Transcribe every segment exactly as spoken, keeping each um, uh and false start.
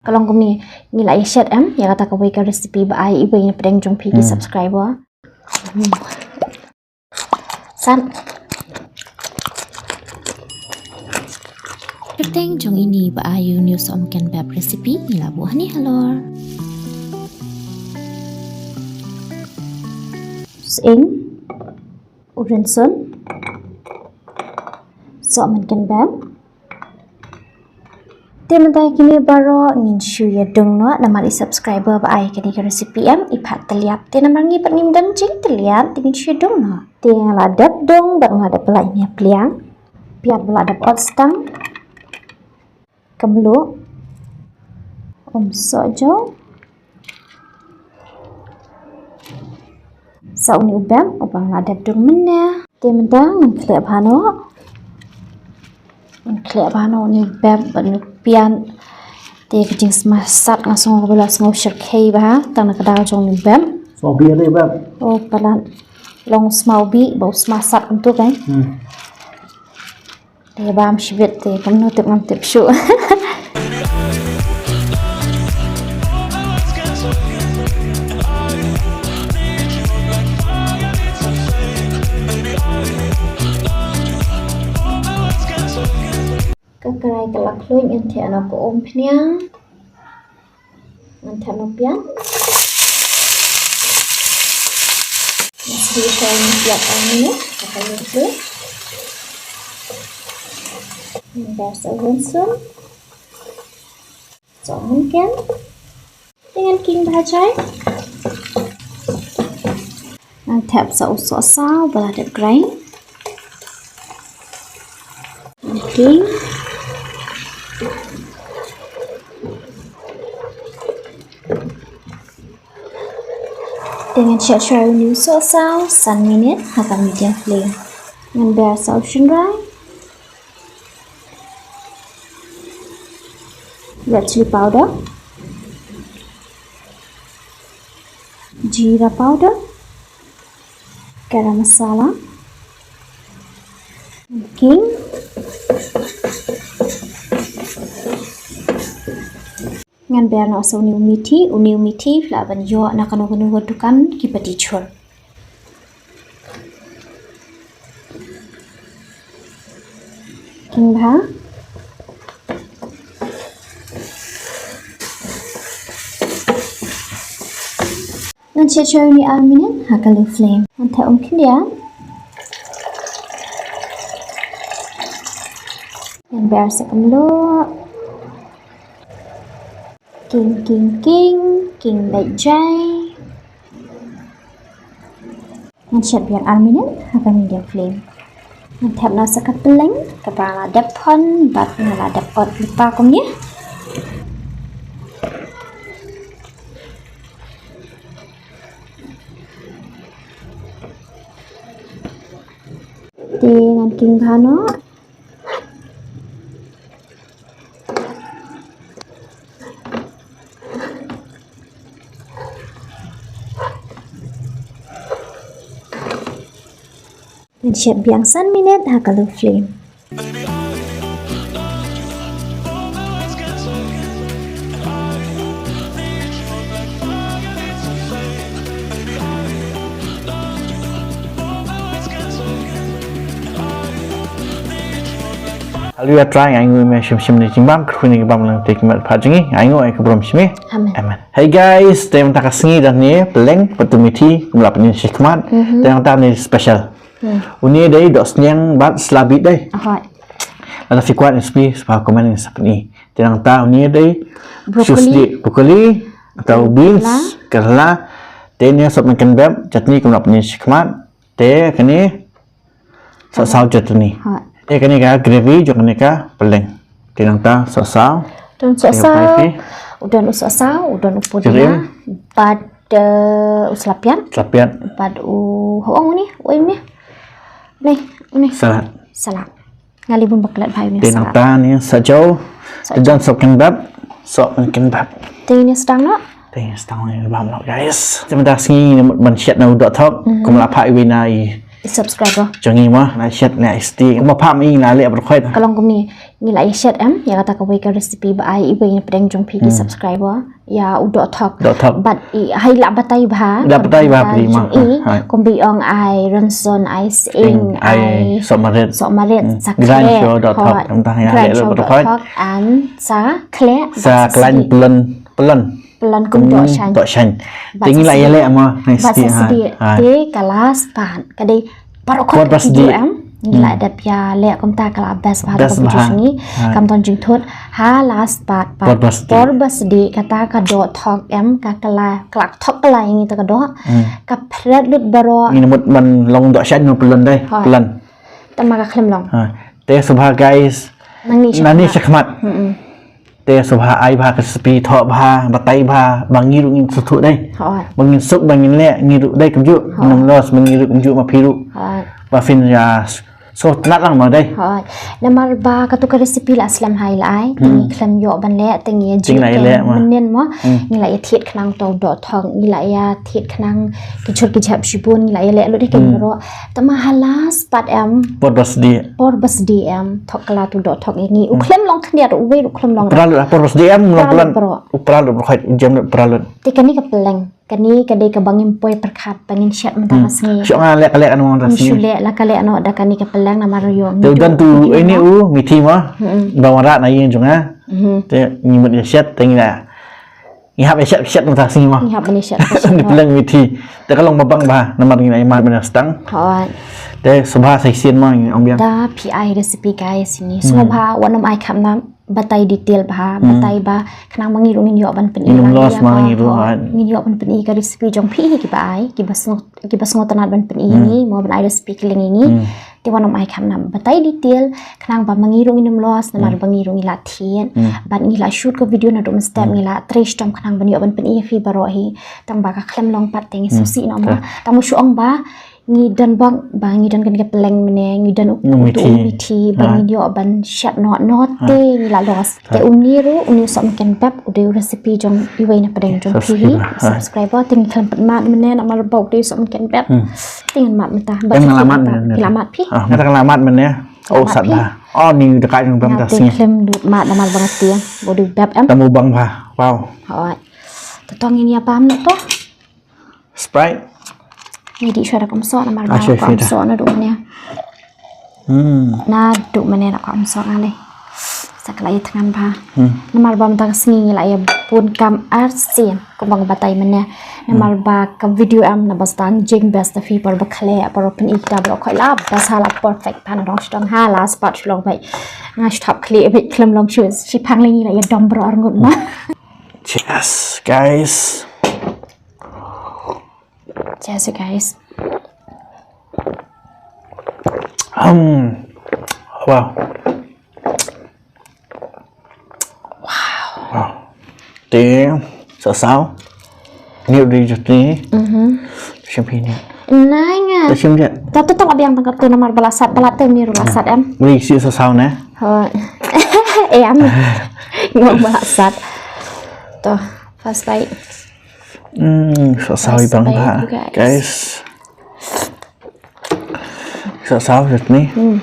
Ka long kumne, ngi la ïa shet em ïa kata kawei ka recipe ba ai iwei na pdeng jong phi ki subscriber. San. Kyrteng jong ine ba ai ïa une u sohmynken beb recipe ngi la buh hangne halor. Sying, u rynsun, sohmynken beb. Te mynta kine baroh ngin shu ïa dung noh namar i subscriber ba ai kane ka recipe em i phah tylliat. Te namar ngi pat ngim don jingtylliat te ngin shu ïa dung noh. Te nga la dep dung bad nga la dep pynlait ïa pliang. Piat ba la dep ot stang. Ka mluh. Um soh jo. Sa une u beb uba nga la dep dung mynne. Te mynta ngan khleh bha noh. Ngan khleh bha noh une u beb bad une u piat. Te ka jingsma sat nga sngew kaba la sngew shyrkhei bha tang na ka daw jong une u beb. Sma u bih ne beb? Oh palat. Long u sma u bih ba u sma sat kumtu kan. Hmm. Te bam shibit te kumno tip ngam tip shuh. Ka karai ka la khluit ngan theh noh ka um phniang. Ngan thep noh piat. Ngan sdih sa ïa piat ar minit ha ka low flame. Ngan ber sa u rynsun. Sohmynken. Te ngan king bha jai. Ngan thep sa u sohsaw ba la dep grind. Ngan king. Te ngan shet shuwa une u sohsaw san minit ha ka medium flame. Ngan ber sa u shynrai. Red chilli powder. Jeera powder. Garam masala. King. Ngan ber noh sa une u mithi, une u mithi phi lah ban ïoh na kano kano ka dukan ki pati chur. King bha. Ngan shet shuwa une ar minit ha ka low flame. Ngan thep um khyndiat. Ngan ber sa ka mluh. King, king, king, king bha jai. Ngan shet biang ar minit ha ka medium flame. Ngan thep noh sa ka pylleng kaba nga la dep phon bad nga la dep ot lypa kumne. Te ngan king bha noh. Ngan shet biang san minit ha ka low flame. Hello ïa trai, nga ainguh ïa me shim shim ne jingbam, kyrkhu ne ki bam lang te ki met pha jong ngi, nga ainguh ïa ka burom shim me. Amen. Amen. Hey guys, te mynta ka sngi da une pylleng bad u mithi kum la pynin shi khmat. Mhm. Te mynta une special. Hmm. Une dei dohsniang bad sla bit dei. Ahoi. Lada phi kwah ne spi spa comment ne sa pyni. Te mynta une dei broccoli. Shu sdih broccoli, atau beans, karla. Te une sohmynken beb, chutney kum la pynin shi khmat. Te kane sohsaw chutney. Ha. Te kane ka gravy jong kane ka pylleng. Te nangta sohsaw. Don sohsaw. U don u sohsaw, u don u pudina. Bad, eh, u sla piat. Sla piat. Bad u hawang une, u im ne. Ne, une. Salad. Salad. Nga leh bun ba klet bha ïa une salad. Te nangta ne sa jaw. Sa jaw. Te don sohmynken beb. Sohmynken beb. Te ne sdang noh. Te ne sdang ne bam noh guys. Te mynta sngi ne mut ban shet na u dohthok. Mhm. Kum la phah iwei na i Subscriber. Jong ngi mo, na shet na sti. Mo pha mi na leh bad khoit. Ka long kumne, ngi la ïa shet em, ïa kata kawei ka recipe ba ai iwei na pdeng jong phi ki subscriber. Ïa u doh thok. Doh thok. Bad i hai la batai bha. La batai bha phi mo. Jong i, kumba ong ai rynsun, ai sying, ai sohmarit. Sohmarit, sakhle. Grind shuwa doh thok. Em tang ïa leh bad khoit. Em sakhle. Sakhle pylon, pylon. Pylon kum doh shaiñ. Doh shaiñ. Te ngi la ïa leh mo, na sti. Bad sa sdie. Te ka last part. Ka dei baroh khoit. Por ba sdie em. Ngi la dep ïa leh kumta ka la best bha. Best bha. Kam don jingthut. Ha last part, por ba sdie. Por ba sdie kata ka doh thok em, ka kylla, ka la thok kylla ïa ngi ta ka doh. Ka phret lut baroh. Ngi mut ban long doh shaiñ no pylon dei. Pylon. Tang ma ka khlem long. Te sngewbha guys. Nang ni shakhmat. Te sngewbha ai bha ka recipe, thoh bha, batai bha, ba ngi ruh ngin sngewthuh dei. Ba ngin suk, ba ngin leh, ngi ruh dei kumjuh. Ngim los ba ngi ruh kumjuh ma phi ruh. Ba phin ïa sngewtynnat lang mo dei. Namar ba katu ka recipe la slem hai la ai, te ngi khlem ïoh ban leh, te ngi ïa jied mynnin mo. Ngi la ïa thied khnang to doh thok, ngi la ïa thied khnang ki jhur ki jhep shibun, ngi la ïa leh lut dei ki baroh. Tang ma ha last part em. Por ba sdie. Por ba sdie em, thok kylla tu doh thok ïa ngi. U khlem long khyndiat, uwei ruh khlem long. Pra lut, por ba sdie em, long pylon. U pra lut, u jem lut, pra lut. Te kane ka pylleng, kane ka dei kaba ngim poi pyrkhat, ba ngin shet mynta ka sngi. Shu nga leh ka leh ka nong mynta ka sngi. Shu leh la ka leh noh da kane ka pylleng namar ïoh. Te u don tu, ini u mithi mo. Ba wanrah na ïing jong nga. Te ngi mut ïa shet, te ngi la Ngi hap ïa shet, shet mynta sngi mo. Ngi hap ban ïa shet, shet. Ngi pylleng mithi. Te ka long ba bang bha, namar ngi la ïa mad mynta stang. Hooid. Te sngewbha sa shisien mo ngi ong biang. Da phi ai recipe guys ini. Sngewbha wat nym ai khapnap, batai detail bha, batai ba khnang ma ngi ruh ngin ïoh ban pyni. Ngin ym los ma ngi ruh, hooid. Ngin ïoh ban pyni ka recipe jong phi hi kiba ai, kiba sngew, kiba sngewtynnat ban pyni ïa ngi, mo ban ai recipe kylleng ïa ngi. Te wat nym ai khapnap, batai detail khnang ba ma ngi ruh ngin ym los namar ba ngi ruh ngi la thied. Bad ngi la shoot ka video naduh mynstep, ngi la trei shitom khnang ban ïoh ban pyni ïa phi baroh hi. Tang ba ka khlem long pat te ngi sngewsih noh mo. Tang ba shu ong ba ngi don bok ba ngi don kane ka pylleng mynne, ngi don u mithi ba ngin ïoh ban shet noh noh te ngi la los. Te une ruh, une u sohmynken bep u dei u recipe jong iwei na pdeng jong phi hi. Subscriber, te ngi khlem pat mad mynne namar ba u dei u sohmynken bep. Te ngin mad mynta. Te nga la mad mynne. Phi la mad phi? Nga la mad mynne. Oh, sat bha. Oh, ni da kai jong bep mynta sngi. Khlem lut mad namar ba nga tieng. Ba u dei u bep em. Tang u bang bha. Wow. Hooid. Te to ngin ïa pam noh to. Sprite. Ngi dih shuwa da ka umsoh namar ba ka umsoh naduh mynne. Hmm. Naduh mynne da ka umsoh nga lei. Sa ka la ïa thngan bha. Namar ba mynta ka sngi ngi la ïa bun kam arsien kumba nga batai mynne. Namar ba ka video em naba sdang jingbam da phi por ba khleh por ba pyni kita baroh khoit la ba sa la perfect, tang dong sdang ha la spot shu long bha. Nga shu thap khlieh bha, khlem long shu shiphang lei ngi la ïa dom baroh arngut mo. Cheers guys. Cheers, you guys. Um, wow. Wow. Wow. Te, saw saw. Ni u dei jati. Mhm. Shim phi ni. Nai nga. Te shim jat. Ta tu tang abiang tang katu namar ba la sat, ba la tem ni ruh la sat em. Ni si saw saw ne. Hooid. Eh, am. Ngom ba la sat. To, first bite. Hmm, saw saw i bang bha, guys. Saw saw jat ni. Hmm.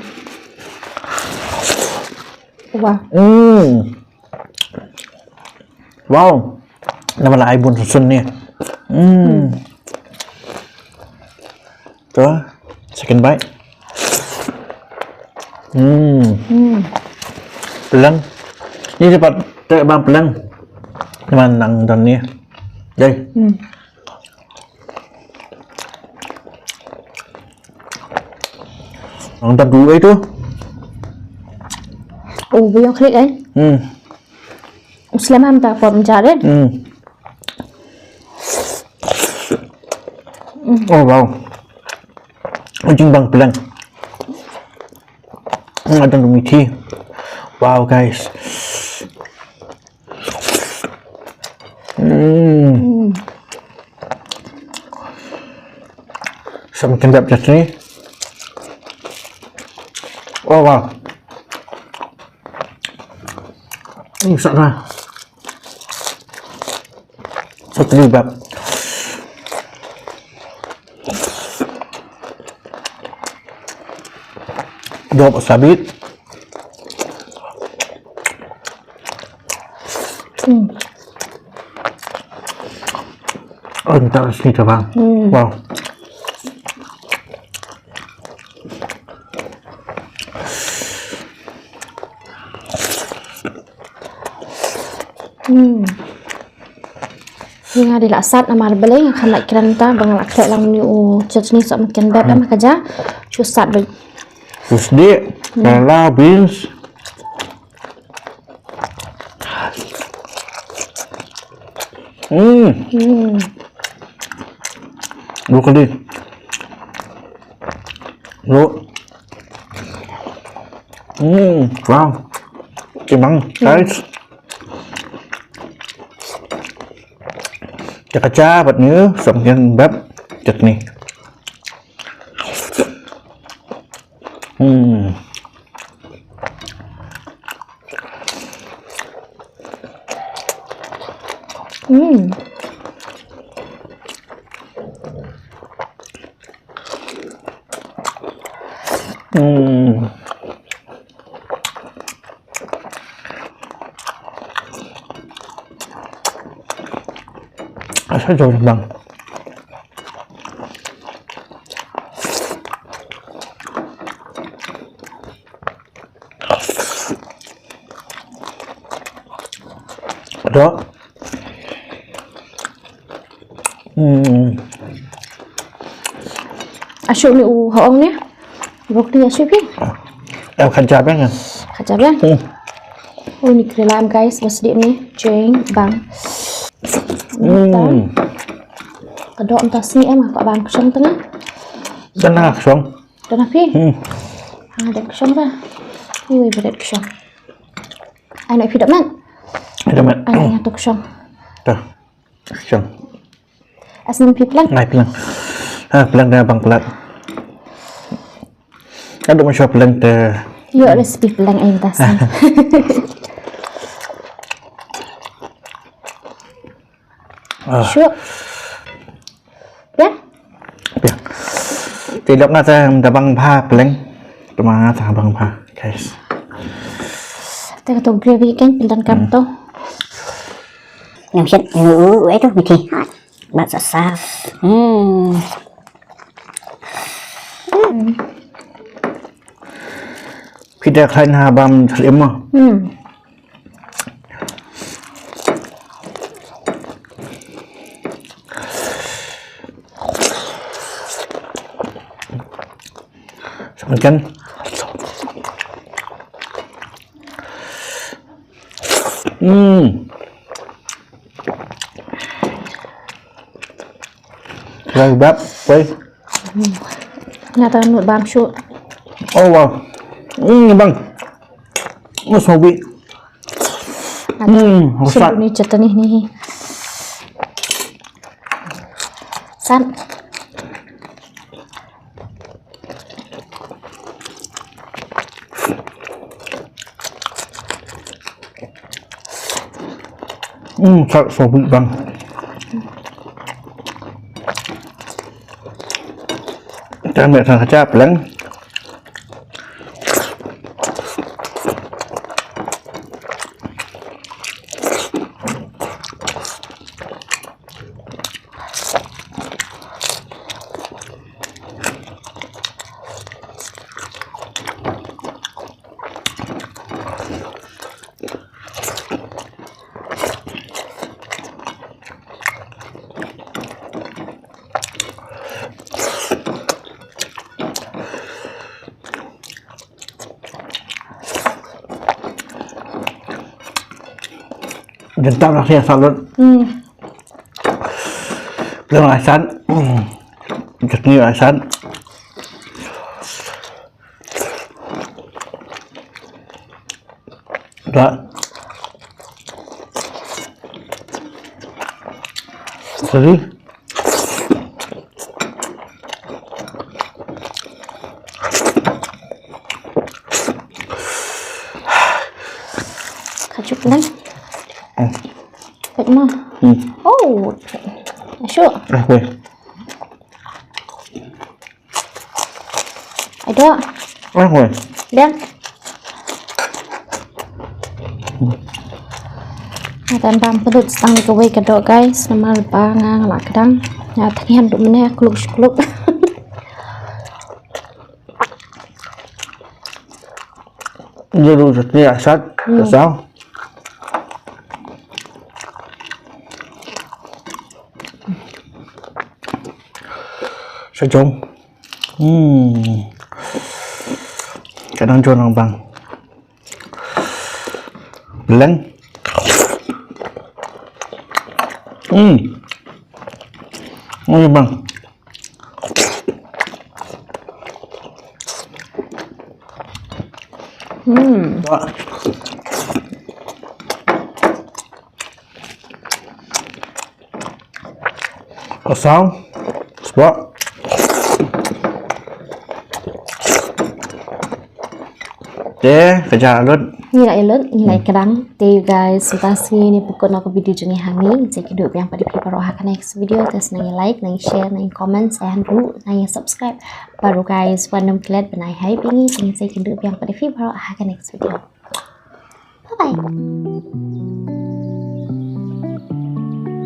Wow. Hmm. Wow. Namar la ai bun sun ni. Hmm. To, second bite. Hmm. Hmm. Pylleng. Ni dapat te bang pylleng. Namar nang don ni. Dei. Hmm. Nang don duh ai tu. Oh, biang klik ai. Hmm. U slem ham ta por menjare. Hmm. Oh, wow. U jingbang pylleng. Hmm, ada mithi. Wow, guys. Hmm. Sa mungkin dap jat ni. Oh, wow. Hmm, sa na. Sa teri bab. Dop sabit. Hmm. Oh, ntar sini coba. Hmm. Wow. Hmm. Nga dei la sat namar balei nga khlem lait kren ta ba nga la khleh lang ni u chutney sohmynken bad em ka ja. Shu sat bad. Sdi, hmm, lala, beans. Hmm. Hmm. Broccoli. Bro. Hmm, wow. Kimang, guys. Ka ja bad ni sohmynken bad chutney. Hmm. Hmm. Hmm. Asa jauh bang. Ada. Hmm. Ashu ni u haong ni. Broccoli ashu pi. Em khaja bang kan. Khaja bang. Hmm. Oh, ni krela em guys, bas di ni jeng bang. Hmm. Ka dok entah sini em ka bang kosong tengah. Tengah kosong. Tengah pi. Hmm. Ha, dok kosong dah. Ni wei berat kosong. Ai nak pi dok mat. Dok mat. Ai nak tu kosong. Dah. Kosong. Asnam pi pelang. Ngai pelang. Ha, pelang dah bang pelat. Kan dok masuk pelang te. Yo recipe pelang ai tas. Ah. Sure. Ya? Ya. Te dok nga ta da bang bha pelang. Tuma nga ta bang bha, guys. Te ka to gravy kan pindan kam to. Ngam shet ngu ai to miti. Bat sa sa. Hmm. Phi da khlaiñ ha bam chlim mo. Hmm. Semakan. Hmm. Rai bap, wei. Nga ta nud bam shu. Oh wow. Hmm, bang. Oh, sobi. Hmm, shu ni chutney ni. San. Hmm, sat sobi bang. Kan me sang kecap lang. Jentang nasi salad. Hmm. Pelang asam. Hmm. Chutney asam. Dah. Sorry. Kajuk lang. Hmm. Pet ma. Hmm. Oh. Asyik. Ah, weh. Ada. Ah, weh. Dang. Nga dang bam pynlut tang kawei ka doh, guys, namar ba nga nga la kdang. Nga thngan du mene kluk kluk. Jadu chutney asat, hmm, asam. Sa jong. Hmm. Ka dang jong nang bang. Beleng. Hmm. Oh, ya, bang. Hmm. Wah. Asam. Spot. Te, ka ja lut. Ngi la lut, ngi la kdang. Te, guys, mynta sngi ngin ïa pynkut noh ka video jong ngi hangne. Te kynduh biang pat ïa phi baroh ha ka next video. Te sngewbha ïa like, nang share, nang comment, sa ïa hynriew, nang ïa subscribe. Baroh, guys, wan nym klet ban ai hai byngi. Te kynduh biang pat ïa phi baroh ha ka next video. Bye bye.